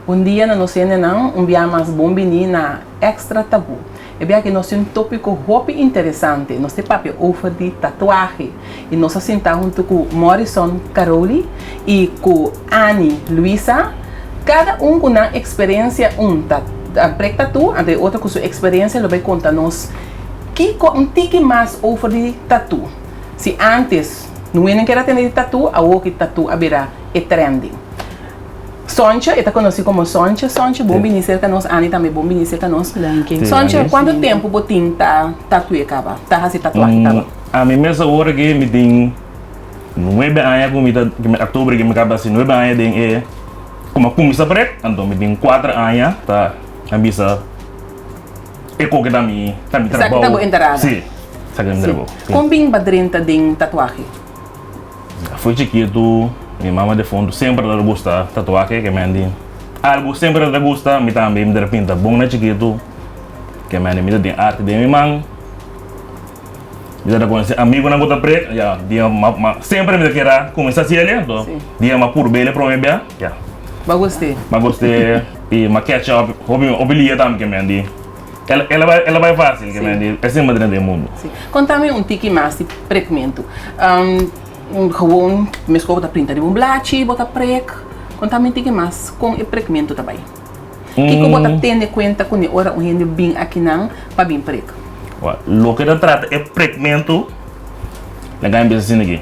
Bon dia na nos hendenan, un bia mas bon bini na Extra Taboo. E bia aki nos tin un topico hopi interesante, nos ta papia over di tatuahe y nos a sinta hunto cu Morrison Caroli y cu Annie Luisa, cada un cu nan experiencia, un ta prek tatu anto e otro cu su experiencia lo bay conta nos kico un tiki mas over di tatu. Si antes no hende kier a tende di tatu, awor ki tatu a bira e trending. Sontje, e ta conoci como Sontje. Sontje, bon bini cerca nos. Annie tambe, bon bini cerca nos. Danki. Sontje, cuanto tempo bo tin ta tatu'e caba? Ta haci tatuahe caba? Ami mes awor aki mi tin nuebe aña ku mi ta, oktober aki mi kaba hasi nuebe aña den e, ku mi a kuminsá prek, anto mi tin kuater aña ta a bisa e koke ta mi, ta mi Esaki trabou. ta bo entrada? Si, esaki ta mi Si. trabou. Kon bin bo drenta den tatuahe? Foi chikitu, mi mama defuntu semper ta gusta tatuahe, ke men di algu semper ta gusta, mi tambe mi ta pinta bon na chikitu, ke men di mi ta tin arte den mi man, mi ta konosi amigunan ku ta prek, ya dia ma semper mi ta kere a kuminsá hasi el, anto dia mi a purba el e prome bia, ya. Bo gust'é? Mi a gust'é i mi a catch up hopi hopi lia tambe ke men di. El a bai, el a bai fácil, ke men di, e semper drenta e mundu. Sí. Kontami un tiki mas di prekmentu. Gewoon, meskos bo ta printa riba un blachi, bo ta prek. Kontami un tiki mas kon e prekmentu ta bai. Kiko bo ta tene kuenta kuné ora un hende bin akinan pa bin prek? Wèl, loke ta trata e prekmentu, laga mi bisa asina aki.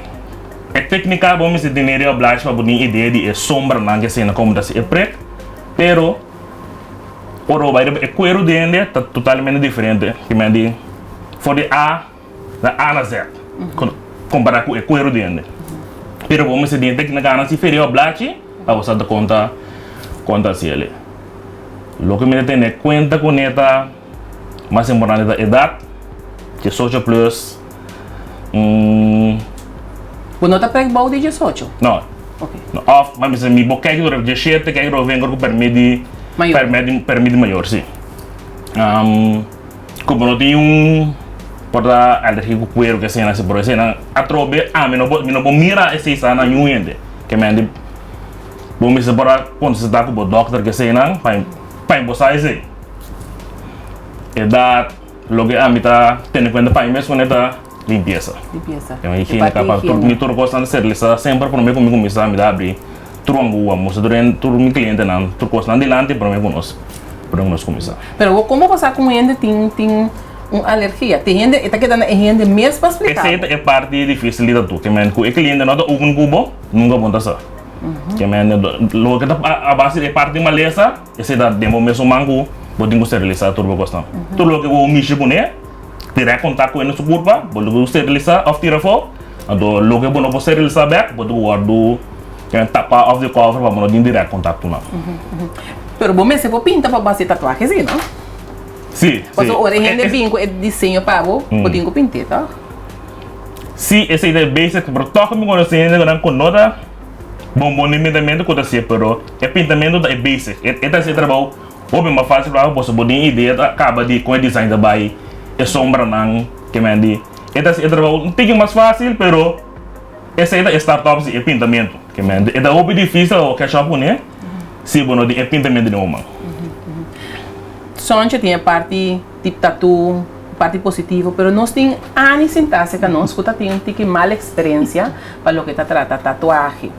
E téknika bo mester tene riba blachi pa bo tin idea di e sombranan ke asina komo ta hasi e prek, pero Ora bo bai riba e kueru di hende ta totalmente diferente ki men di for di A na A na Z kompara ku e kueru di hende. Pero bo mester di na gana si feria o blachi pa bo sa ta konta konta hasi el'e. Loke mi ta tene kuenta kuné ta mas importante ta edat, diesocho plus. Bo no ta prek bou di diesocho? No. Ok. No, of, ma bisa mi bo kijk dor diesiete, kijk dor vengo ku permit di Mayor. Permit di, permit di mayor, si. Ku bo no tin un por ta alergia ku kuero ke esei nan, pero esei nan atrobe ami no por, mi no por mira esei sa na niun hende. Ke men di bo mester por a konsulta ku bo dokter ke esei nan pa pa bo sa esei. Edat. Loke ami ta tene kuenta pa mi mes kuné ta limpiesa. Limpiesa. E higiene ka pa tur mi tur kosnan ta steriliza semper prome ku mi kuminsá mi ta abri tur angua mustra tur hende tur mi klientenan tur kosnan dilanti prome ku nos prome ku nos kuminsá. Pero bo komo bo sa ku un hende tin tin un alergia? Tin hende e ta keda na e hende mes pa splika bo. Esei ta e parti difisil di tatu ke men ku e kliente no ta open ku bo nunka bo no ta sa. Ke men loke ta a base di e parti malesa. Esei ta den bo mesun man ku bo tin ku sterilisá tur bo kosnan. Tur loke bo mishi kuné, dirèk kontak ku e na su kurpa, bo tin ku sterilisá òf tira afó. Anto loke bo no por sterilisá bèk, bo tin ku wòrdu tapá òf di kòver pa bo no tin dirèk kontak ku nan. Pero bo mester por pinta pa bo hasi tatuahe si, no? Si, si. Pasobra ora e hende bin ku e diseño pa bo, bo tin ku pint'é, tòg? Si, esei ta e basic, pero tòg mi konosé hende ku nan ku no ta. Bon bon den pintamentu ku ta hasié pero e pintamentu ta e basic e ta hasi e trabou hopi mas fácil pa bo pasobra bo tin idea ta kaba di kon e design ta bai e sombranan ke men di e ta hasi e trabou un tiki mas fácil pero esei ta e start up si e pintamentu ke men di e ta hopi difícil pa bo catch up kuné si bo no tin e pintamentu den bo man. Sonche tin e parti di tatu. Parti positivo, pero nos tin ani sintá serka nos ku ta tin un tiki mal eksperensia pa loke ta trata tatuahe.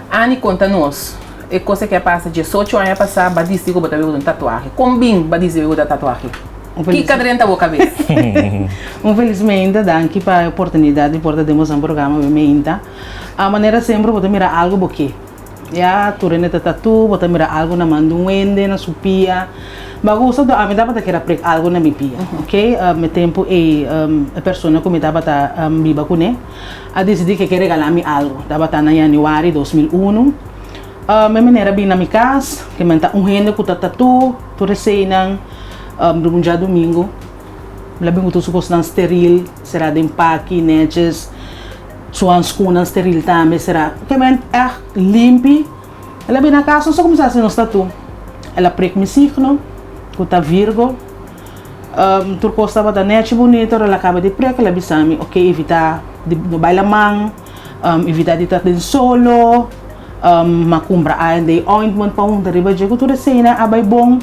Ani konta nos e kos ke a pasa diesocho aña pasá, bo a disi ku bo ta biba ku un tatuahe. Kon bin bo a disi biba ku ta tatuahe? Kiko drenta bo kabes? Un felis meinta, danki pa e oportunidat di por ta den boso programa awe meinta. A manera semper bo ta mira algu bo ke. Ya, tur hende ta tatu, bo ta mira algu na man di un hende, na su pia. Bo a gusta do ami tabata keda prik algu na mi pia, ok. E tempu ei e persona ku mi tabata biba kuné a disidí ke ke regalá mi algu. Tabata na yanüari 2001. E manera a bin na mi kas, ke men ta un hende ku ta tatu tur eseinan riba un djadumingu. El a bin ku tur su kosnan steril, será den paki, nètjes. Su hanskoennan steril tambe será. Ke men ègt limpi. El a bini na kas, nos a kuminsá hasi nos tatú. El a prek mi signo, ku ta Virgo. Tur kos tabata nèchi bunito, ora el a kaba di prek el a bisa mi, ok, evitá di no bai laman, evitá di ta den solo, m'a kumpra A and D ointment pa hunta riba dje ku tur eseinan a bai bon.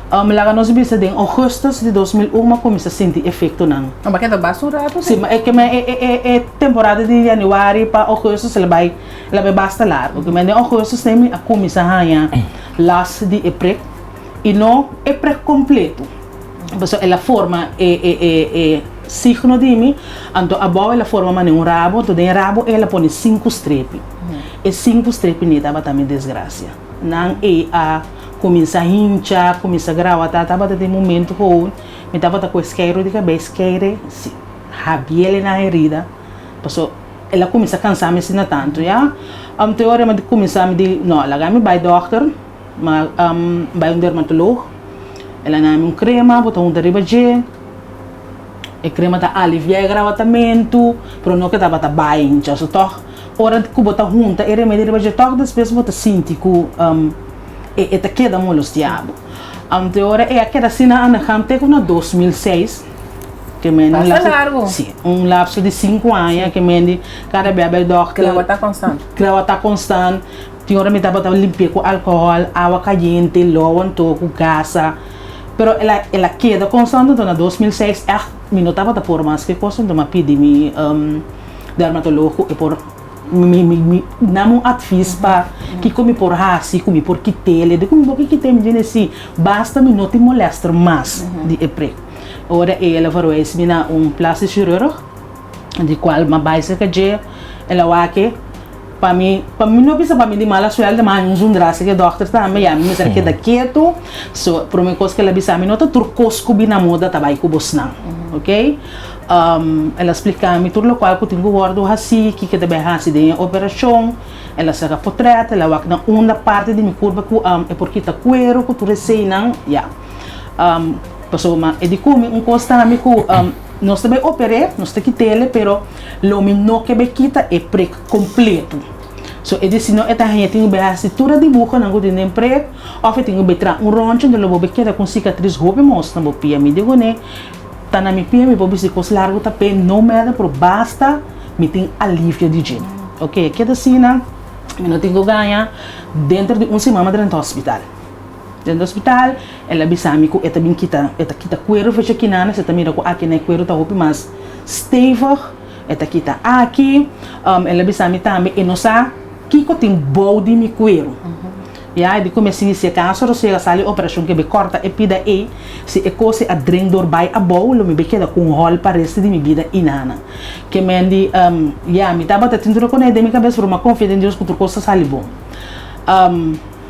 Laga nos bisa den augustus di 2001 m'a kuminsá sinti efektonan. Bo a keda basta un ratu? Si, e temporada di yanüari pa augustus el a bai el a bai basta largu. Den augustus mi a kuminsá haña las di e prek. I no e prek kompleto, pasobra el a forma e e e e signo di mi, anto abou el a forma manera un rabo, anto den e rabo el a pone sinku strepi. E sinku strepi ni tabata mi desgrasia. Nan ei a kuminsá hincha, kuminsá grawatá, tabata den momento ku mi tabata ku e skeiru di kabes, skeire, si, habiel na herida, pasobra el a kuminsá kansa mi asina tantu, ya. Anto ora mi a kuminsá mi di, no, laga mi bai dòkter. Ma bai un dermatoloog, el a nami un krema bo ta hunta riba dje, e krema ta alivia e grawatamentu, pero no ke tabata bai hincha, so tòg ora ku bo ta hunta e remedi riba dje tòg despues bo ta sinti ku e ta keda molestia bo. Anto e ora e a keda asina anegam te ku na 2006, ke men un Basta largu. Si, un lapso di sinku aña ke men di kada bia bai dòkter. Grawata konstant. Grawata konstant. Tin ora mi tabata limpi'é ku alkohòl, awa kayente, lou anto ku gasa. Pero el a el a keda konstant anto na 2006 ègt mi no tabata por mas ke kos anto mi a pidi mi dermatoloog ku e por mi mi mi dam un advis pa kiko mi por hasi ku mi por kit'el. E di ku mi por kit'el mi djene si basta mi no tin molèster mas di e prek. Ora el a verwijs mi na un plastisch chirurg di kual mi a bai serka dje el a wak e. Pa mi, pa mi no bisa pa mi di mala suerte, ma un zundrasi ke dokter tambe, ya mi mester a keda ketu. So, prome kos ke el a bisa mi, no ta tur kos ku bina moda ta bai ku bosnan, ok? El a splika mi tur lokual ku tin ku wòrdu hasí, kiko ta bai hasi den e operashon. El a saka potrèt, el a wak na unda parti di mi kurpa ku e por kita kueru ku tur eseinan, ya. Pasobra e di ku mi un kos tambe ku nos ta bai oper'é, nos ta kit'el, pero lo mi no ke bai kita e prik kompleto. So e di si no e ta haña tin ku bai hasi tur e dibuhonan ku tin den prik òf e tin ku bai traha un rònchi unda lo bo bai keda ku un sikatris hopi mos na bo pia. Mi di kuné ta na mi pia mi por bisti kos largu ta p'e no mèda pero basta mi tin alivio di dje. Oke e keda asina mi no tin ku gaña denter di un siman mi a drenta hospital. Den hospital el a bisa mi ku e ta bin kita e ta kita kueru fecha kinana si e ta mira ku aki na e kueru ta hopi mas stevig e ta kita aki el a bisa mi tambe e no sa kiko tin bou di mi kueru ya e di ku mi a sinti si akaso nos yega sali operashon ke bai kòrta e pida ei si e kos ei a dren dor bai abou lo mi bai keda ku un hòl pa resti di mi bida inana ke men di ya mi tabata tin tur e konei den mi kabes pero mi a konfia den Dios ku tur kos ta sali bon.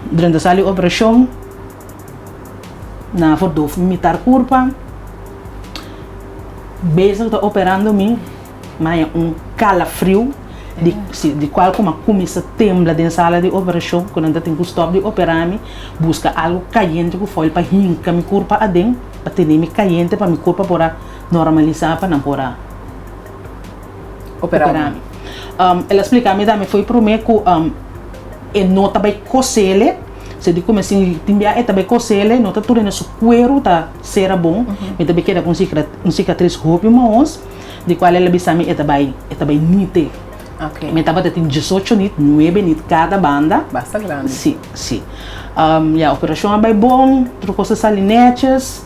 Durante sali operashon nan a verdof mi mitar kurpa. Bezig ta operando mi, mi haña un kalafriu di si di kual ku mi a kuminsá tembla den sala di operashon ku nan ta tin ku stòp di operá mi, buska algu kayente ku foil pa hinka mi kurpa aden pa tene mi kayente pa mi kurpa por a normalisá pa nan por a operá mi. El a splika mi tambe fo'i promé ku e no ta bai kosele, se di kume si tin bia e ta bai kosele, no ta tur hende su kueru ta sera bon, mi ta bai keda ku un sikatris hopi mahos, di kual el a bisa mi e ta bai e ta bai nite. Mi tabata tin diesocho nit, nuebe nit kada banda. Basta grandi. Si, si. Ya operashon a bai bon, tur kos a sali nètjes.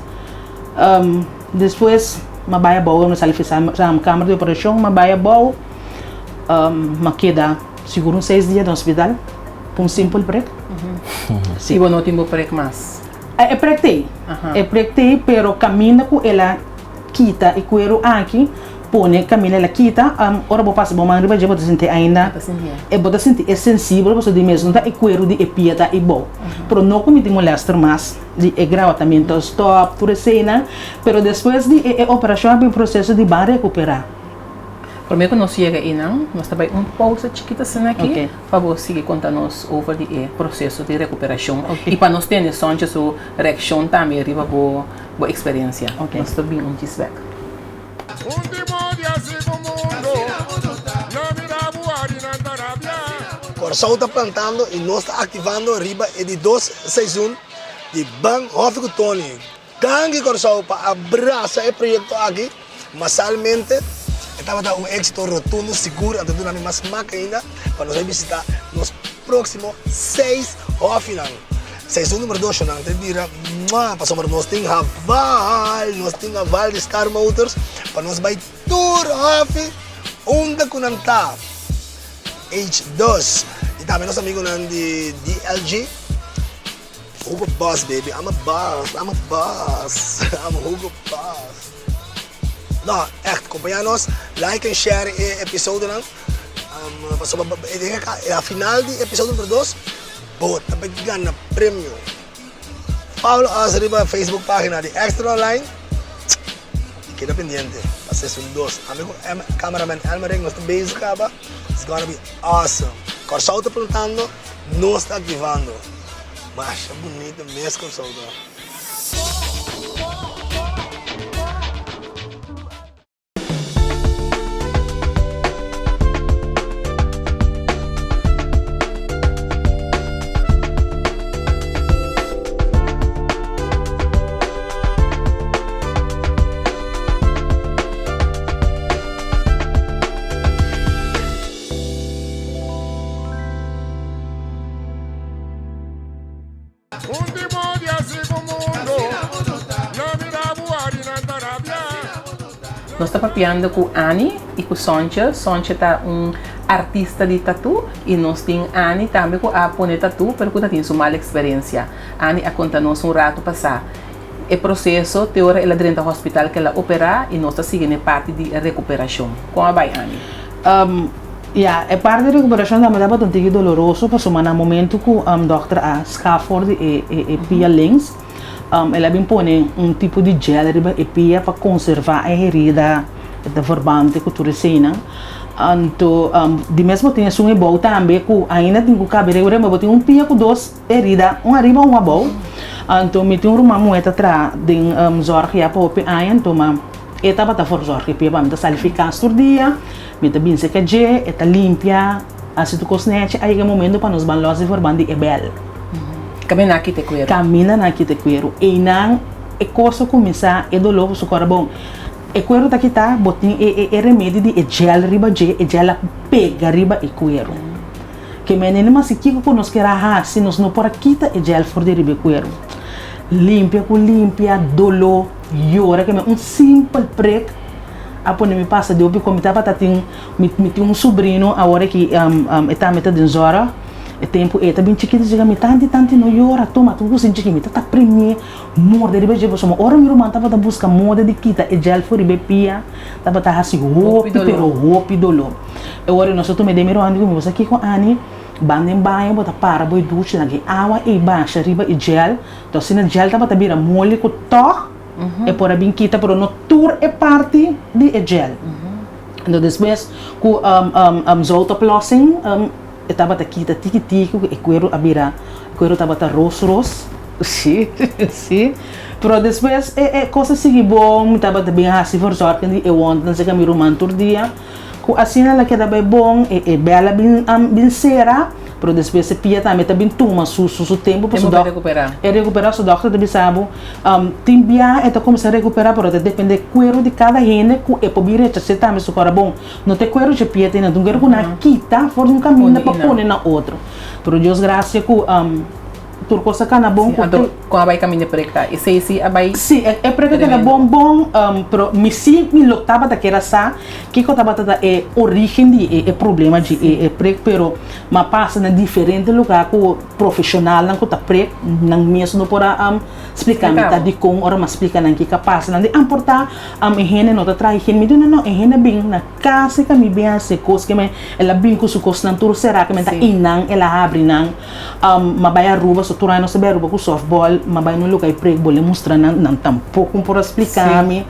Despues mi a bai abou, mi a sali for di kamer di operashon, mi a bai abou, mi a keda. Sigur un seis dia den hospital pa un simpel prek. Si bo no tin bo prek mas? E prek t'ei. E prek t'ei pero kaminda ku el a kita e kueru aki pone kaminda el a kita ora bo pasa bo man riba dje bo ta sinti ainda bo ta sinti e sensibel pasobra di mes no ta e kueru di e pia ta abou. Pero no ku mi tin molester mas di e grawatamentu a stòp tur eseinan pero despues di e operashon a bin proseso di ban rekuperá. Promé ku nos yega einan, nos ta bai un pousa chikito asina aki pa bo sigui konta nos over di e proseso di rekuperashon i pa nos tende Sonche su reakshon tambe riba bo bo eksperensia. Nos ta bin un djis bèk. Kòrsou ta plantando i nos ta aktivando riba e di dos seizoen di Ban Hòfi ku Tony. Danki Kòrsou pa a brasa e proyekto aki masalmente. E tabata un éksito rotundo sigur anto duna mi mas smak ainda pa nos bai bisitá nos próksimo seis hòfinan. Seizoen numero dos shownan ta bira mua pasobra nos tin haval, nos tin haval di Star Motors pa nos bai tur hòfi unda ku nan ta. H2 y tambe nos amigonan di DLG. Hugo Boss baby, I'm a boss, I'm a boss, I'm Hugo Boss. No, echt, compaña nos, like en share e episodonan. Um, pasobra e final di episodio numero 2, bo ta bay gana premio. Follow us riba Facebook pagina di Extra Online. Y keda pendiente pa seizoen 2. Ami ku cameraman Elmerick nos ta bezig kaba. It's gonna be awesome. Kòrsou ta plantando, nos ta aktivando. Masha bunito mes Kòrsou ta. Nos ta papiando ku Annie i ku Sontje. Sontje ta un artista di tatu i nos tin Annie tambe ku a pone tatu pero ku ta tin su mal eksperensia. Annie a konta nos un ratu pasá e proseso te ora el a drenta hospital ku el a operá i nos ta sigui na e parti di rekuperashon. Kon a bai Annie? Ya, e parti di rekuperashon tambe tabata un tiki doloroso pasobra na momento ku dòkter a skaf for di e e pia links, el a bin pone un tipo di gel riba e pia pa konservá e herida, e verbante ku tur eseinan. Anto di mes bo tin esun ebou tambe ku ainda tin ku kabe riba bo tin un pia ku dos herida, un ariba un abou. Anto mi tin un ruman muhé ta traha den zòrg ya pa hopi aña, anto ma e tabata verzòrg e pia pa mi ta sali fi kas tur dia. Mi ta bin serka dje, e ta limpia, hasi tur kos nechi, a yega e momento pa nos ban lòs di verband di e bèl. Kaminda nan a kita e kueru. Kaminda nan a kita e kueru. Einan e kos a kuminsá, e doló ku su kòrda bon. E kueru ta kitá, bo tin e e remedi di e gel riba dje, e gel a pega riba e kueru. Ke mende ni masi kiko ku nos kier a hasi, nos no por a kita e gel for di riba e kueru. Limpia ku limpia, doló, yora, ke men un simpel prek. A pone mi pasa di hopi con mi tabata tin mi mi tin un sobrino awor aki e tambe ta den zorg e tempo e ta bin chikito dje mi tanti tanti no yora tuma ta un cusin chiki mi ta ta primi morde riba dje pasobra ora mi ruman tabata busca moda di kita e gel for riba e pia tabata haci hopi pero hopi dolor e ora nos a tuma e den mi ruman di mi bo sa kico Anny ban den baño bo ta para bo e ducha laga e awa ey basha riba e gel to asina gel tabata bira moli cu tog. E por a bin kita pero no tur e parti di e gel. Enton despues ku zoutoplossing e tabata kita tiki tiki ku e kueru a bira e kueru tabata ros ros si si pero despues e e kos a sigui bon mi tabata bin hasi verzorging di e wondnan serka mi ruman tur dia ku asina el a keda bai bon e e bel a bin bin sera. Pero despues e pia tambe ta bin tuma su su tempu pa su Tempu pa rekupera. E rekupera su dokter ta bisa bo tin bia e ta kuminsá rekupera pero ta depende kueru di kada hende ku e por bin rechas'é tambe su kora bon. No ta e kueru dje pia tene, ta un kueru ku nan a kita for di un kaminda pa pone na otro. Pero Dios grasia ku tur kos a kana bon ku. Anto kon a bai kaminda e prek ta? Esei si a bai. Si e prek a keda bon bon pero mi si mi lo tabata keda sa Kiko tabata ta e origen di e problema di e prek pero m'a pasa na diferente lugar ku profeshonalnan ku ta prek nan mes no por a splika mi ta dikon ora m'a splika nan kiko a pasa nan di a por ta e hende no ta traha higiene mi di no no e hende a bin na kas e mi bin hasi e kos ke el a bin ku su kosnan tur sera ke men ta einan el a habri nan m'a bai Aruba so tur aña nos ta bai Aruba ku softball m'a bai na un lugar e prek bo le mustra nan nan tampoko por a splika mi.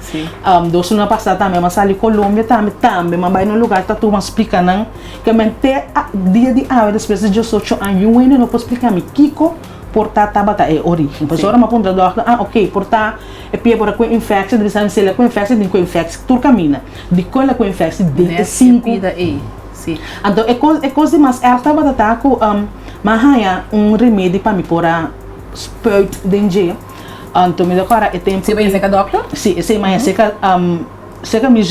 Dos luna pasá tambe m'a sali Colombia tambe, tambe m'a bai na un lugar ta tur m'a splika nan ke men te dia di awe despues di diesocho aña yu hende no por splika mi kiko por ta tabata e origen. Pues ora m'a puntra dòkter, ah ok por ta e pia por a kue infeksi, di bisa mi si el a kue infeksi tin kue infeksi tur kaminda. Dikon el a kue infeksi den e sinku. Net e pida ei. Si. Anto e kos e kos di mas erg tabata ta ku m'a haña un remedi pa mi por a spuit den dje. Anto mi ta kòrda e tempu Si bo ei. Esei ka dòkter? Si, esei m'a haña serka serka mi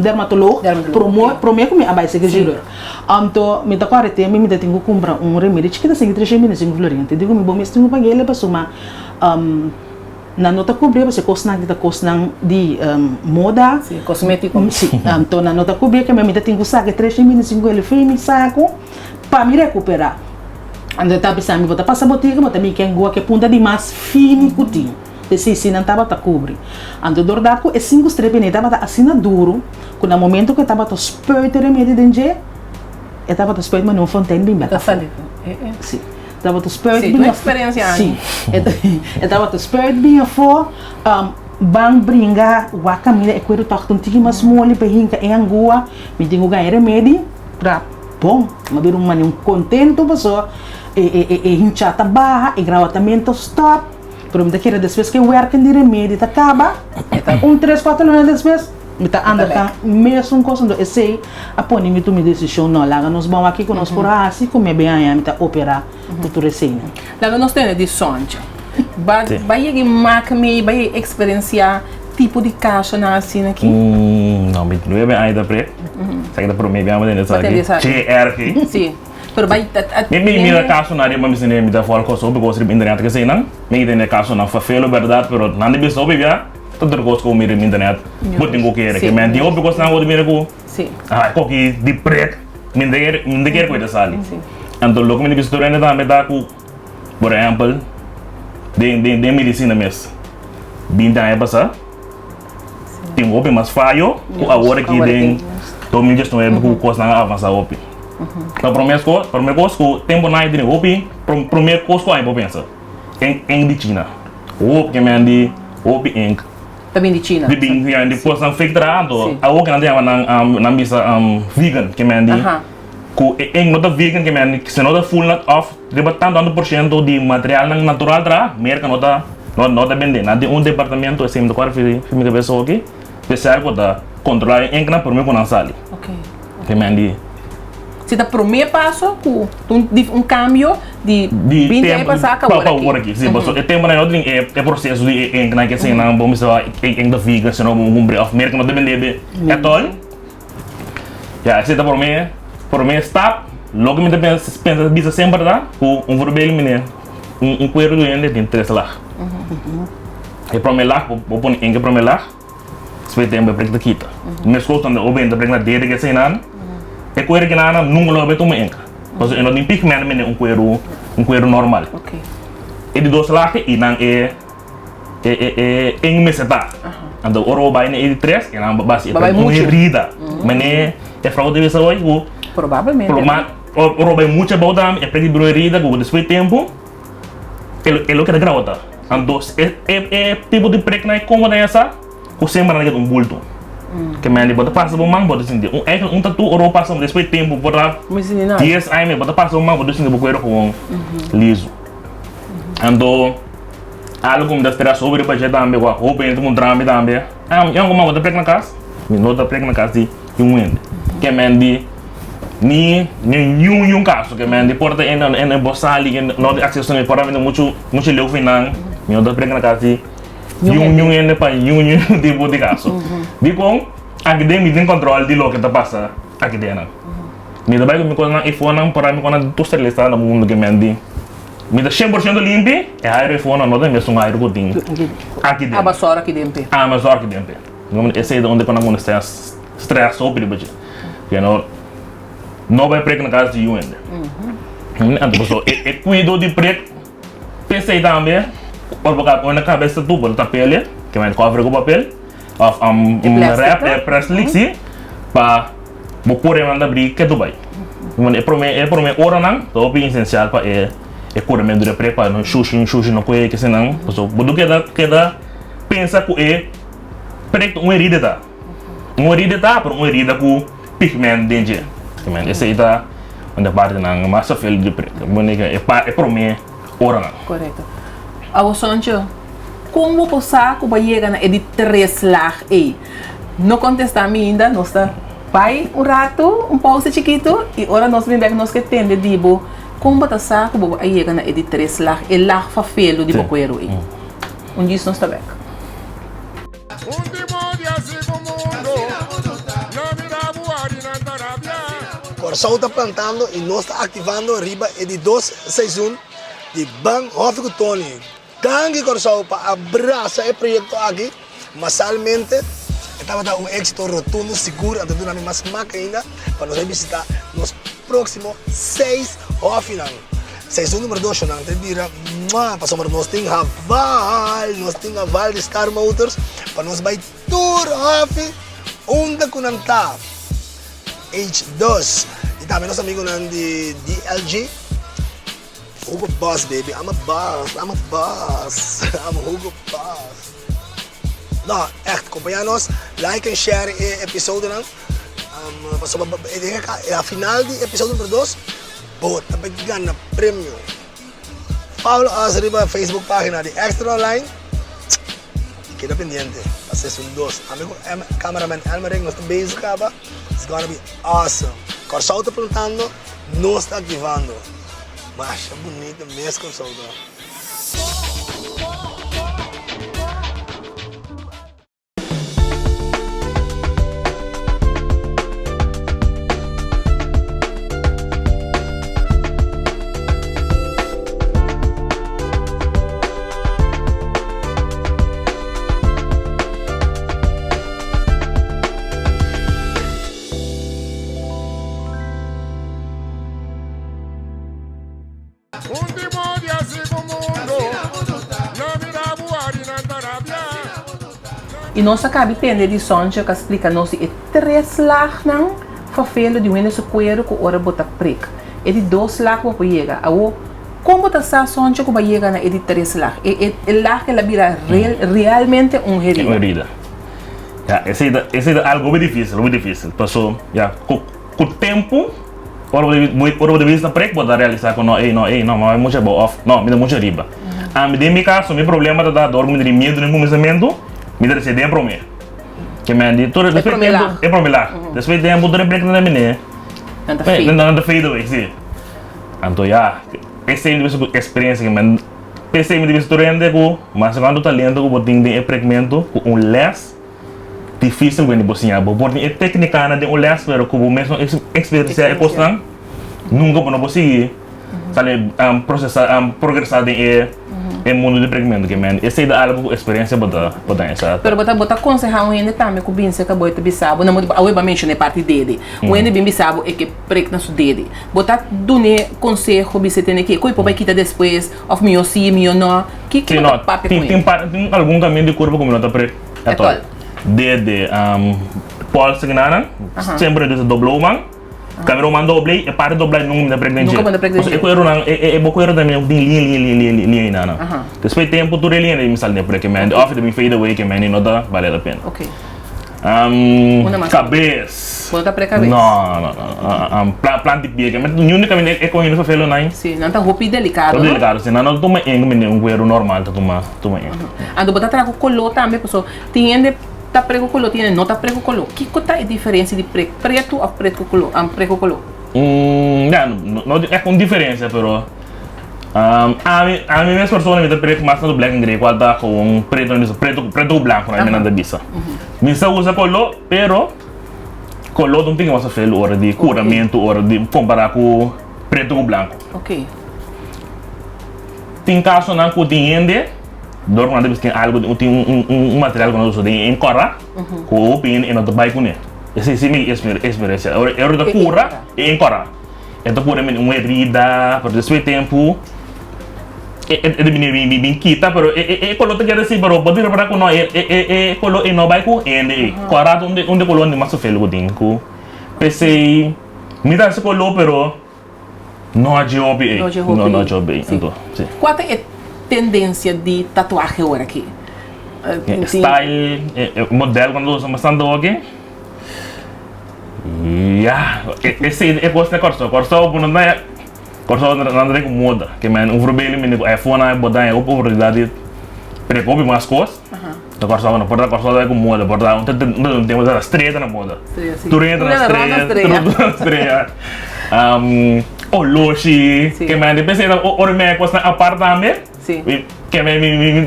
dermatoloog promé promé ku mi a bai serka chirurg. Anto mi ta kòrda e tempu mi ta tin ku kumpra un remedi chikito asina ki 325 florin. Anto e di ku mi bo mes tin ku pag'el pasobra Nan no ta kubri pasobra e kosnan aki ta kosnan di moda. Sí, kosmétiko. Sí, anto nan no ta kubri ke mi ta tin ku saka e tres shen binti sinku el fei mi saku pa mi rekuperá. Anto e ta bisa mi bo ta pasa botika bo ta bin ken gua ke punta di mas fini ku tin. P'esei si nan tabata kubri. Anto dordat ku e sinku strepi nei tabata asina duru ku na momento ku e tabata spuit e remedi den dje e tabata spuit manera un fontein bin bek afó. Sí. Tabata spuit Sí, bin tu afó. experiencia Sí. Annie. E tabata spuit bin afó, ban bringa wak kaminda e kueru tòg ta un tiki mas moli pa e hinka e angua. Mi tin ku gaña remedi pra bon. Mi a bira un mane un kontento pasobra e e e hinchá ta baha, e grawatamentu ta stòp. Pero mi ta kere despues ku e wèrking di remedi ta kaba, un tres kuater luna despues, Mi ta anda ta mesun kos anto esei a pone mi tuma e desishon no laga nos ban wak kiko nos por hasi ku mi a bin haña mi ta operá ku tur eseinan. Laga nos tene di soncha. Ba ba yega e mak mei ba yega eksperensiá tipo di kasonan asina aki? No mi no a bin haña ta pre. Esaki ta promé biaha mi tende esaki. Che erg. Si. Pero bai ta Mi mi mira kasonan riba mi sende mi ta fòl kos hopi kos riba internet eseinan. Mi tende kasonan fafelo bèrdat pero nan ta bisa hopi bia. Ta tur kos ku mira riba internet bo tin ku kere. Ke men tin hopi kosnan ku bo ta mira ku aha e koki di prek mi no ta kere mi no ta kere ku e ta sali. Anto loke mi ta bisa tur hende tambe ta ku por ehèmpel den den den medisina mes binti aña pasá tin hopi mas fayo ku awor aki den 2019 ku kosnan a avansá hopi. Ta promé kos promé kos ku tempunan ei tin hopi promé kos ku aña por pensa. Ink di China. Hopi ke men di hopi ink. Ta bin di China. Di bin ya di kosnan fake traha anto awor ke nan ta yama nan nan bisa vegan ke men di ku e ink no ta vegan ke men di si no ta full nat of riba tantu tantu por shento di materialnan natural traha merka no ta no ta bende nan tin un departamento esei mi ta kòrda fi mi kabesa hoki spesial ku ta kontrola e inknan prome ku nan sali. Ke men di. Si ta prome paso ku un un kambio di binti aña pasá ka pa awor aki. Si, pasobra e tempunan no tin e proseso di e inknan ke eseinan bo mester e ink ta vegan si no bo kumpra òf merka no ta bende be etòl. Ya esei ta prome prome stap. Loke mi ta pensa pensa bisa semper ta ku un voorbeeld mine un kueru di hende tin tres lag. E prome lag bo pone ink e prome lag. Despues tempu e prek ta kita. Meskos tambe obe ta prek na dede ke eseinan, e kueru kinana nunka lo obe tuma enka. Pasobra e no tin pigment mene un kueru un kueru normal. E di dos lahe i nan e e e e eng mester ta. Anto ora bo bai na e di tres e nan basi e prek un herida. Mene e frou ta bisa hoy ku ora bo bai mucha abou tambe e prek ta bira un herida ku despues tempu E lo keda grabata. Anto e e tipo di preknan e komo den esa ku semper nan ta keda un bulto. Ke men di bo ta pasa bo man bo ta sinti un eigen un tatu ora bo pasa despues di tempu por ta dies aña bo ta pasa bo man bo ta sinti bo kuero gewoon liso. Anto algo ku mi ta spera sobre riba dje tambe ku a hopi hende ta puntra mi tambe ah yonko man bo ta prek na kas? Mi no ta prek na kas di un hende. Ke men di Ni niun niun kaso ke men di por ta en en bo sali ke no tin akseso ni por ta muchu muchu leu fi nan mi no ta prek na kas di niun niun hende pa niun niun tipo di kaso. Dikon aki den mi tin kontrol di loke ta pasa aki den nan. Mi ta bai ku mi kosnan iPhone-nan por a mi kosnan tur steriliza na mundu ke men di mi ta shen por shento limpi e aire iPhone-nan no ta e mesun aire ku tin aki den. Aba sòr aki den pe. Aba sòr aki den pe. Esei ta unda ku nan stress stress hopi riba dje. Ke no no bai prek na kas di yu hende. Anto paso e e kuido di prek p'esei tambe ora bo kaba pone na kabes ta tur bo ta tap'el ke men kòver ku papel òf un rèp e plastic si pa bo por e manda bri ke tur bai. E prome e prome oranan ta hopi esensial pa e e kuramentu di e prek pa no shushi shushi no kue kesenan paso bo no keda keda pensa ku e prek ta un herida ta. Un herida ta, pero un herida ku pigment den dje. Pigment, esei ta un di e partinan mas sofel di prek. Bo e pa e promé oranan. Korekto. Awor Soncho, kon bo por sa ku bo a yega na e di tres lag ei? No kontestá mi ainda, nos ta. bai un ratu, un pausa chikitu i ora nos bin bek nos ke tende di bo kon bo ta sa ku bo a yega na e di tres lag, e lag fafelu di bo kueru ei. Un djis nos ta bek. Kòrsou ta plantando i nos ta aktivando riba e di dos seizoen di Ban Hòfi ku Tony. Danki Kòrsou pa a brasa e proyekto aki masalmente. E tabata un éksito rotundo sigur anto duna mi mas smak ainda pa nos a bisitá nos próksimo seis hòfinan. Seizoen numero dos nan ta bira mua pasobra nos tin haval, nos tin haval di Star Motors pa nos bai tur hòfi unda ku nan ta. H2 i tambe nos amigunan di DLG. Hugo Boss baby, I'm a boss, I'm a boss, I'm Hugo Boss. No, echt, compaña nos, like en share e episodonan. Um, pasobra e den e a final di episodio numero 2, bo ta bay gana premio. Follow us riba Facebook pagina di Extra Online. Y keda pendiente pa seizoen 2. Ami ku cameraman Elmerick nos ta bezig kaba. It's gonna be awesome. Kòrsou ta plantando. Nos ta aktivando. Masha bunita mes Kòrsou ta. I nos a kabi tende di Sonja ka splika nos di e tres lagnan fafelo di wende su kueru ku ora bo ta prik. E di dos lag bo por yega. Awo, kon bo ta sa Sonja ku bo a yega na e di tres lag? E e e lag el a bira real realmente un herida. Un herida. Ya, esei ta esei ta algo hopi dificil, hopi dificil. Paso, ya, ku ku tempu ora bo ta ora bo ta bisa prek bo ta realisa ku no ey no ey no mi a bai muchu abou of no mi ta muchu ariba. Ami den mi kaso mi problema ta ta dor ku mi tene miedu den kuminsamentu mi ta resibi den e prome. Ke men di tur E despues prome tempu lag. e prome lag. Despues tempu tur e prek nan ta bini Nan ta fade. Nan ta fade away, si. Anto ya, esei mi ta bisa ku experiencia ke men. P'esei mi ta bisa tur hende ku mas cuantu talento ku bo tin den e prekmentu ku un les dificil wende bo siña. Bo por tin e tecnicanan den un les pero ku bo mes no experiencia e cosnan nunca bo no por sigui sali procesa progresa den e mundo di prekmentu. Ke men esei ta algo ku experiencia bo ta bo ta esa. Pero bo ta bo ta conseha un hende tambe ku bin serka bo e ta bisa bo, awe bo a menciona e parti dede, un hende bin bisa bo e ke prek na su dede. Bo ta dun'é konseho bisa e tene ke koe por bai kita despues òf mihó si, mihó nò? Ki Sí, bo no, ta papia tin ku tin e? par tin algun kaminda di kurpa ku mi no ta prek Etòl. etòl. Dede, pòls gnanan, semper mi ta usa doblou man. Kaminda un man dobl'ei, e parti doblá nunka mi ta prek den dje. Nunka bo ta prek den Pasobra dje. e kuerunan, e e e bo kueru ta tin liña liña liña liña liña einanan. Despues di tempu tur e liña mi sali den prek ke mende òf e ta bin fade away ke mende no ta bale la pena. Oké. Una mas. Kabes. Bo no ta pre kabes? No, no, no. Plant di pie. Ni un kaminda e kohe no fefelo nai. Si, nan ta hopi delikado, Hopi no? delikado, si. Nan no ta tuma enk mende un kueru normal ta tuma tuma enk. Anto bo ta traha ku koló tambe paso tin hende ta pre ku koló, tin hende no ta pre ku koló. Kiko ta e diferensia di pre pretu òf pret ku koló, pre ku koló? Ya, no tin ègt un diferensia pero Ami, ami mes persona mi ta prek mas tantu black and grey cual ta gewoon preto nan bisa preto preto cu blanco nan nan ta bisa. Mi sa usa color pero color ta un tiki mas feel ora di curamento ora di compara cu preto cu blanco. Tin casonan cu tin hende dor cu nan ta bisa tin algo tin un un material cu nan ta usa den e cora cu hopi hende e no ta bay cune. Esey si mi experiencia ora e ta cura e encora. E ta pone mi un herida, pero despues di tempu e e ta bini bin bin kita, pero e e e koló ta keda así, pero bo tin repara ku no e e e e koló ei no bai ku hende ei. Kòrda ta un di un di kolónan di mas sofel ku tin ku p'esei mi ta hasi koló pero no a dje hopi ei. No dje hopi No no ei. dje hopi ei, Sí. anto sí. Kua ta e tendensia di tatuahe ora aki? E style, e e modèl ku nan ta usa bastante hopi. Ya, esei e kos na Kòrsou. Kòrsou bo no ta, Kòrsou nan ta den ku moda. Ke men un voorbeeld mi ku iPhone nan bo ta haña oportunidat di prek hopi mas kos. Na Kòrsou no por ta Kòrsou ta ku moda, por ta un un tempu ta strea ta na moda. Tur hende ta na strea, tur hende ta na strea. Oloshi, ke men di p'esei ora mi a kosnan apart tambe, ke men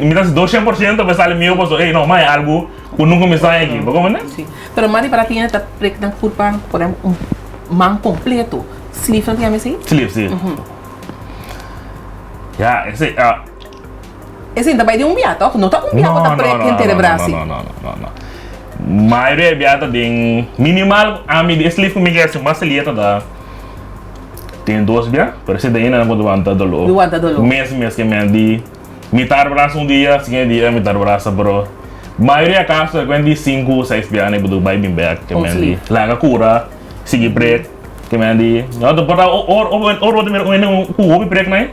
mi ta 200% pa sali mihó pasobra ey no, ma e algu ku nunka mi sa aki, bo komprende? Si, pero mari para tin hende ta prek nan kurpa por ehempel un man kompleto, sleeve nan ta yama esei? Sleeve, si. Ya, esei. Esei ta bai den un bia toch? No ta un bia bo ta prek henter e brasi. No, no, no, no, no. Mayoria e bia ta den minimal, ami di e sleeve ku mi ke hasi mas selia ta da den dos bia, pero esei ta ainda nan por wanta doló. Di wanta doló. Mes mes ke men di mitar brasa un dia, siguiente dia mitar brasa, pero mayoria kaso e kuen di sinku, seis bia nan por bai bin bek ke men di laga kura, sigui prek, ke men di no ta por ta ora bo ta mira un hende ku hopi prek nan.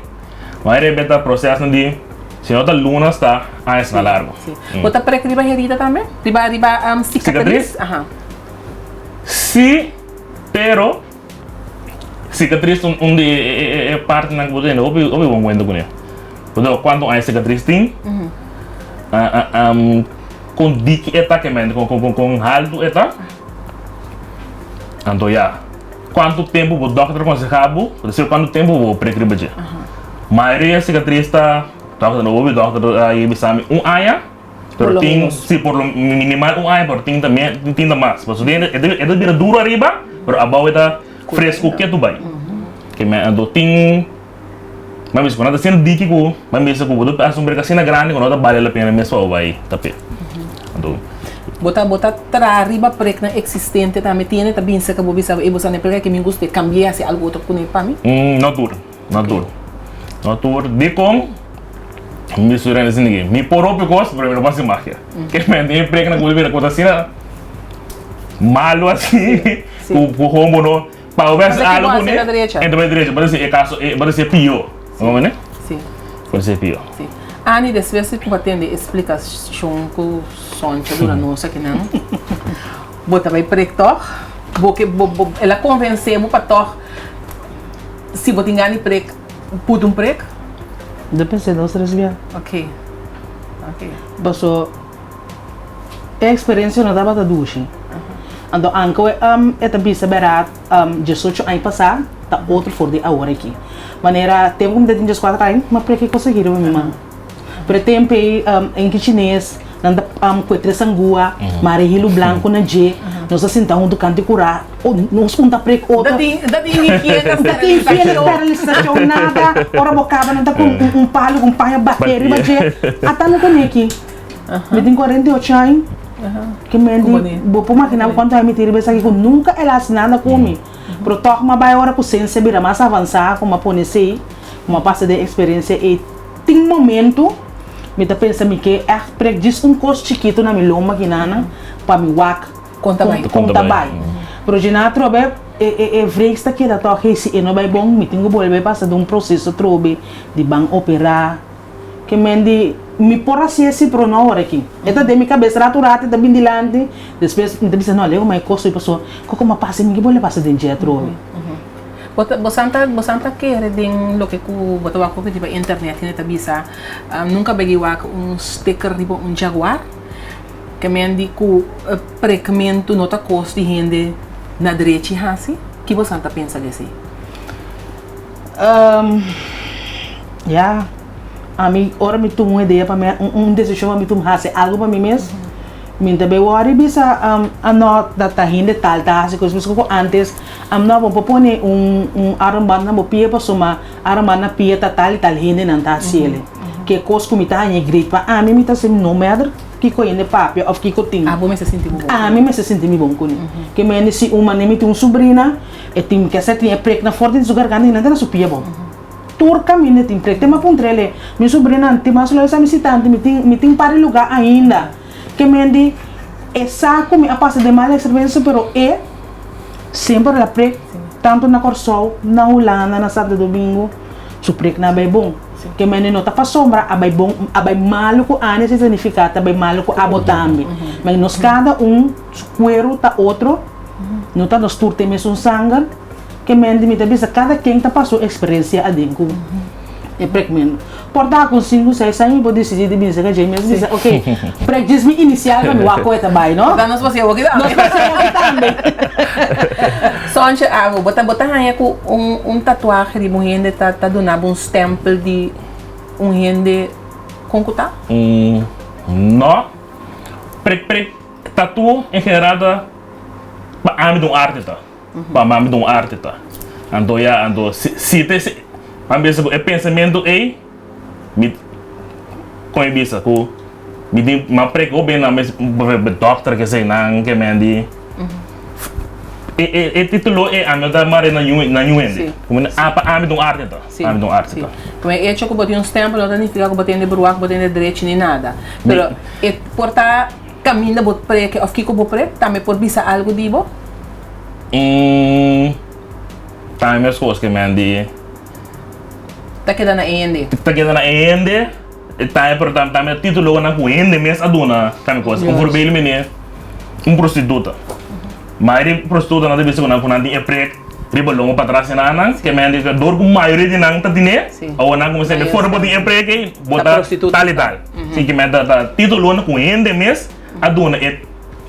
Mayoria bia ta proceso di si no ta lunas ta añasnan largo. Si. Bo ta prek riba herida tambe? Riba riba cicatriz? Cicatriz? Si, pero cicatriz ta un di e partinan ku bo ta tene hopi hopi bon kuenta kuné. Pasobra kuantu aña cicatriz tin, kon diki e ta kemente, kon haltu e ta, anto ya. Kuantu tempu bo dòkter a konsehá bo, bo ta sibi kuantu tempu bo prek riba dje. Mayoria sikatris ta, dòkter no hopi dòkter a yega bisa mi un aña, pero tin, si por lo minimal un aña, pero tin ta tin ta mas. Pasobra e ta e ta bira duru ariba, pero abou e ta fresku ketu bai. Ke men anto tin, mi a bisa ku nan ta asina diki ku mi a bisa ku bo ta hasi un prek asina grandi ku no ta bale la pena mes pa bo bai tap'é. Anto. Bo ta bo ta traha riba preknan eksistente tambe tiene ta bin serka bo bisa bo ey bo sa ne prek aki mi gusta e kambi'é hasi algu otro kuné pa mi? No tur, no tur. No tur. Dikon? Mi studiante a sinti mi por hopi kos pero mi no por hasi magia. Ke men tin e preknan ku bo ta bira kos asina malu asi ku ku gewoon bo no pa bo hasi algu kuné e ta bai drecha. Por esi e kaso por esi e pió. Bo comprende? Por esi e pió. Ani despues di ku a tende e splikashon ku Soncha duna nos akinan, bo ta bai prek tòg? Bo ke bo bo el a konvensé bo pa tòg si bo tin gana di prek put un prek? Yo pensé dos tres bia. Ok, ok. Paso e eksperensia no tabata dushi. Anto anke e ta bisa bèrdat diesocho aña pasá ta otro for di awor aki. Manera tempu ku mi ta tin dieskuater aña mi a prek e kos aki riba mi man. Pero e tempu ei enki chines nan ta kue tres angua, mara e hilu blanku na dje, nos ta sinta huntu kantu i kurá, nos un ta prek otro. No tin higiena, No tin higiena, sterilisacion, nada. Ora bo kaba nan ta ku un palu ku un paña bate riba dje. Ata mi tene aki. Mi tin 48 aña. Ke men di, bo por magina bo kuantu aña mi tin riba esaki ku nunka el a hasi nada ku mi. Pero tòg mi a bai ora ku sensia bira mas avansá ku mi a pone esei, ku mi a pasa den eksperensia ei. Tin momento mi ta pensa mi ke ègt prek djis un kos chikitu na mi lomba kinana pa mi wak Kon ta bai. Kon ta bai. Pero djina atrobe e e e vrees ta keda tòg hey si e no bai bon mi tin ku bolbe pasa den un proseso atrobe di ban operá. Ke men di mi por hasié si pero no awor aki. E ta den mi kabes ratu ratu e ta bin dilanti despues mi ta bisa no leu ma e kos paso koko mi a pasa mi ke bolbe pasa den dje atrobe. Bo ta bosan ta bosan ta kere den loke ku bo ta wak hopi riba internet hende ta bisa nunka begi wak un sticker riba un jaguar ke men di ku prekmentu no ta kos di hende na drechi hasi ki bosan ta pensa di esei? Ya ami ora mi tuma un idea pa mi un desishon pa mi tuma hasi algu pa mi mes mi ta bai wòri bisa anò ta hende tal ta hasi kos mescos ku antes. Amno bo por pone un un armband na bo pia pasobra armband na pia ta tal y tal hendenan ta haciele. Ke cos cu mi ta haña great pa ami mi ta haci no matter kico hende papia of kico tin. Abo mester sinti bo bon. Ami mester sinti mi bon cune. Ke mende si un mane mi tin un sobrina e tin ke sa tin e preknan forte den su garganta y nan ta na su pia bon. Tur caminda e tin prek. Te mi a puntrele mi sobrina tin mas lo esa mi si tanti mi tin mi tin par di lugar ainda. Ke mende e sa cu mi a pasa den mal experiencia pero e. Semper la prek, tantu na Kòrsou, na Hulanda, na Santo Domingo, su preknan a bai bon. Ke mende no ta pasobra a bai bon, a bai malu ku ani si signifiká ta bai malu ku abo tambe. Ma nos kada un su kueru ta otro, no ta nos tur tin mesun sanger. Ke mende mi ta bisa kada ken ta pasa un eksperensia aden ku. E prekmentu. Por ta ku sinku, seis aña mi por disidí di binse ka dje mes bisa, ok, prek djis mi inisial pa mi wak ku e ta bai, no? Ta nos pas'é awoki tambe. Nos pas'é awoki tambe. Sonche, abo, bo ta bo ta haña ku un un tatuahe riba un hende ta ta duna bo un stèmpel di un hende kon ku ta? No. Prek prek tatu en general ta pa ami ta un arte ta. Pa mami ta un arte ta. Anto ya, anto si si ta ese, mi a bisa ku e pensamentu ei, mi kon e bisa ku mi tin mi a prek hopi na mes dòkter kesei nan ke men di e e e titulo ei ami no ta mare na niun na niun hende. Ku mi pa ami ta un arte ta, pa ami ta un arte ta. Ku e echo ku bo tin un stèmpel no ta nifiká ku bo tin di bruha, ku bo tin di drechi ni nada. Pero e por ta. Kaminda bo preke òf kiko bo prek tambe por bisa algu di bo? Mm, tambe meskos ke men di. Ta keda na e hende. Ta keda na e hende, tambe pero tambe titulonan ku hende mes a duna tambe kos. Un voorbeeld mene, un prostituta. Mayoria di prostitutanan ta bisa ku nan ku nan tin e prek riba longo patras di nan, ke men di dor ku mayoria di nan ta tine, awor nan kuminsá di for bo tin e prek ei, bo ta tal i tal. Si ke men ta titulonan ku hende mes a duna e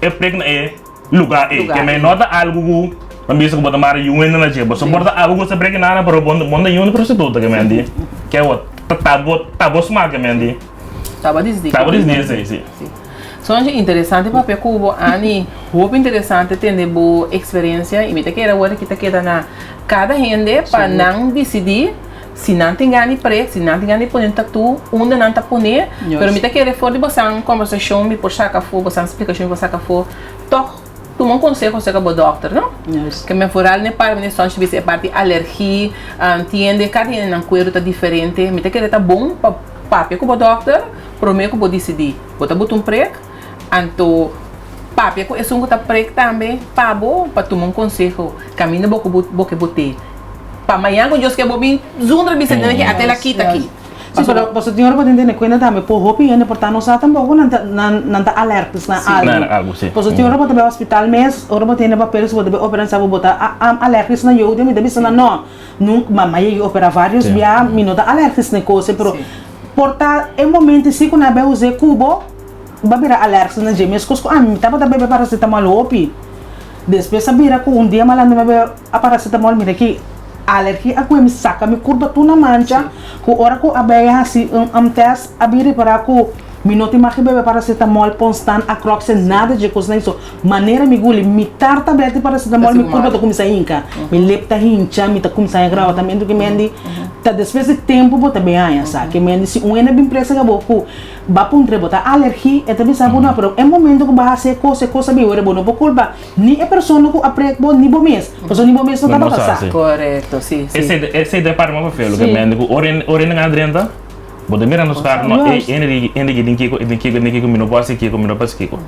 e prek na e lugá ei. Ke men no ta algu ku nan bisa ku bo ta mara yu hende na dje. Bo por ta algu ku ta prek na nan pero bo no ta yu prostituta ke men di. Ke awor ta bo ta bo smak ke men di. Ta bo disdi. Ta bo disdi esei si. Sonje interesante papia ku bo Anny. Hopi interesante tende bo eksperensia i mi ta kere awor ki ta keda na kada hende pa nan disidí. Si nan tin gana di prek, si nan tin gana di pone un tatu, unda nan ta pone, pero mi ta kere for di bosan kombersashon mi por saka afó, bosan splikashon mi por saka afó, tòg tuma un konseho serka bo dòkter, no? Ke men foral n'e parti mi sòns bisa e parti alergi, tiende, kada hende nan kueru ta diferente, mi ta kere ta bon pa papia ku bo dòkter promé ku bo disidí bo ta buta un prek, anto papia ku esun ku ta prek tambe pa bo pa tuma un konseho kaminda bo ku bo ke bot'é. Pa mañan ku Dios ke bo bin zundra bisa den ki ate la kita aki. Si, pero pasobra tin ora bo tin tene kuenta tambe por hopi hende por ta no sa tampoco nan ta nan nan ta alergis na algu. Pasobra tin ora bo ta bai hospital mes ora bo tene papel si bo ta bai opera sa bo bo ta alergis na yodi mi ta bisa nan no nunca mama yegi opera varios bia mi no ta alergis na e cosa pero por ta e momento si ku nan a bai usa e kubo bo a bira alergis na dje meskos ku ami mi tabata bebe paracetamol hopi despues a bira ku un dia malanda mi a bebe A paracetamol mira ki alergia a kue mi saka mi kurpa tur na mancha ku ora ku a bay hasi un test a bin ripara ku mi no tin mag di bebe paracetamol ponstan acroxen nada dje kosnan so manera mi guli mitar tablet di paracetamol mi kurpa ta kuminsa hinka mi lep ta hincha mi ta kuminsa haña grawatamentu ki mendi ta despues di tempu bo ta bin haña sa ki mendi si un hende bin presa ka bo ku ba puntra bo ta alergi e ta bisa bo no pero e momento ku bo hasi e kos e kos a bin wor bo no por kulpa Ni e persona ku a prek bo, ni bo mes. Pasobra ni bo mes no tabata sa. Korekto, si, si. Esei ta e parti mas feo, loke mende ku ora ora hende gana drenta, bo ta mira nos kar, no, ey, hende di, hende ki tin kiko, e tin kiko, e tin kiko, mi no por hasi kiko, mi no por hasi kiko.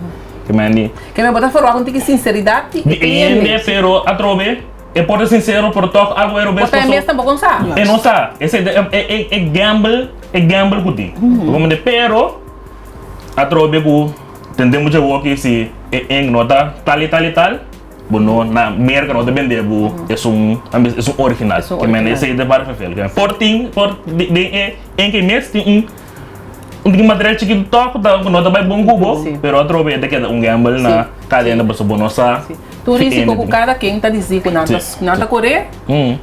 Ke mende. Ke men bo ta forwak un tiki sinseridat di e cliente. Di hende, pero atrobe e por ta sinsero, pero tòg algu e robes Por ta e mes tampoco no sa. E no sa. Esei ta e e e gamble, e gamble ku tin. Bo mende, pero atrobe ku. Tende mucha woki si e ink no ta tal y tal y tal, bo no na Merca no ta bende bo esun esun original. Ke men esei ta para fefel. Ke men por tin por den e ink ei mes tin un un tiki material chikitu tok ku ta ku no ta bai bon ku bo, pero atrobe e ta keda un gamble na kada hende pasobra bo no sa Tur risiko ku kada ken ta disi ku nan ta nan ta kore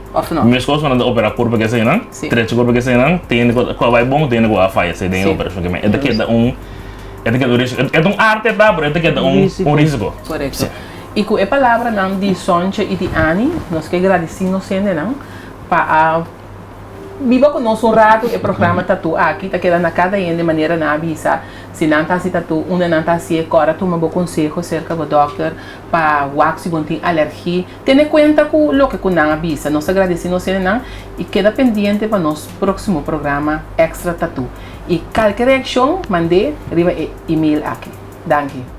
òf no. Meskos ku nan ta opera kurpa keseinan, trecha kurpa keseinan, tin hende ku a bai bon, tin hende ku a faya esei den e operashon. Ke men e ta keda un. E ta keda un risiko. E ta un arte ta, pero e ta keda un un risiko. Korekto. I ku e palabranan di Sontje i di Anny, nos ke gradisí nos hendenan pa a biba ku nos un ratu e programa Tatu aki. Ta keda na kada hende manera nan a bisa si nan ta hasi tatu, unda nan ta hasié, kòrda tuma bo konseho serka bo dòkter pa wak si bo tin alergi. Tene kuenta ku loke ku nan a bisa. Nos ta gradisí nos hendenan i keda pendiente pa nos próksimo programa Extra Tatu. I kalke reakshon mand'é riba e email aki. Danki.